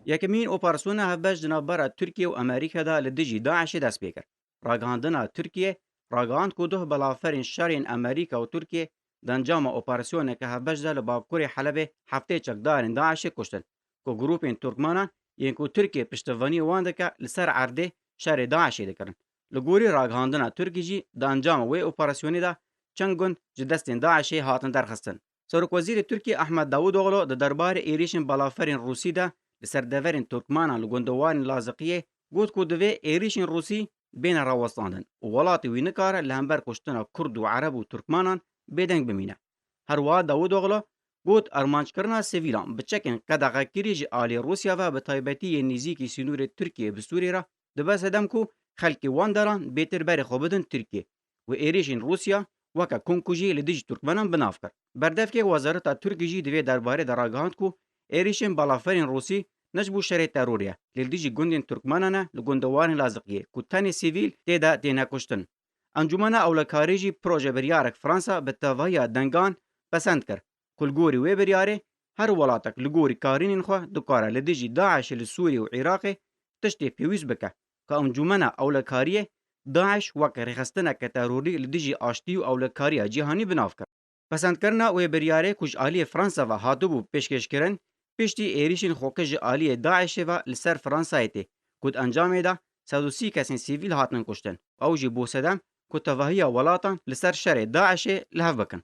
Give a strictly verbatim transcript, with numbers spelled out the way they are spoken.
Yekemîn operasyona hevbeş di navbera Tirkiye û Amerîka de li dijî DAIŞê dest pê kir. Ragihandina Tirkiye ragihand ku duh belaferên şerên Amerîka û Tirkiye di encama operasyoneke hevbeş de li bakurê Helebê heftê çekdarên DAIŞê kuştin, ku grûpên Turkmanan yên ku Tirkiye piştevaniyê wan dike li ser erdê şerê DAIŞê dikirin. Li gorî ragihandina Tirkî jî di encama wê operasyonê de çend gund ji destên DAIŞê hatin derxistin. Serokwezîrê Tirkiyê Ahmet Davutoglu di derbarê êrîşên balaferên Rûsî de li ser deverên Turkmanan li gundewarên Laziqiyê got ku divê êrîşên Rûsî bêne rawestandin û welatê wî nikare li hember kuştina Kurd û Ereb û Turkmanan bêdeng bimîne. Her wiha Davutoglu got, armanckirina sivîlan bi çekên qedexekirî ji alî Rûsya ve bi taybetî yên nêzîkî sînorê Tirkiyê bi Sûriyê re dibe sedem ku xelkê wan deran bêtir berê xwe bidin Tirkiyê û êrîşên Rûsya weke komkujiyê li dijî Turkmenan bi nav kir. Berdevkê Wezareta Tirkî jî di vê derbarê de ragihand ku êrîşên balaferên Rûsî ne ji bo şerê terorê ye, lê li dijî gundên Turkmenan e li gundewarên Laziqiyê ku tenê sivîl tê de têne kuştin. Encûmena Ewlekarî jî proje biryarek Fransa bi tevahiya dengan pesend kir ku li gorî wê biryarê her welatek li gorî karînên xwe dikare li dijî DAIŞê li Sûriyê û Iraqê tiştê pêwîst bike ku Encûmena Ewlekariyê DAIŞ wek rêxistineke terorî li dijî aştî û ewlekariya cîhanî bi nav kir. Pesendkirina wê biryarê ku ji aliyê Fransa ve hatibû pêşkêşkirin, piştî êrîşên xwekir ji aliyê DAIŞê ve li ser Fransayê tê, ku di encamê de sed û sî kesên sivîl hatin kuştin. Ew jî bû sedem ku tevahiya welatan li ser şerê DAIŞê li hev bikin.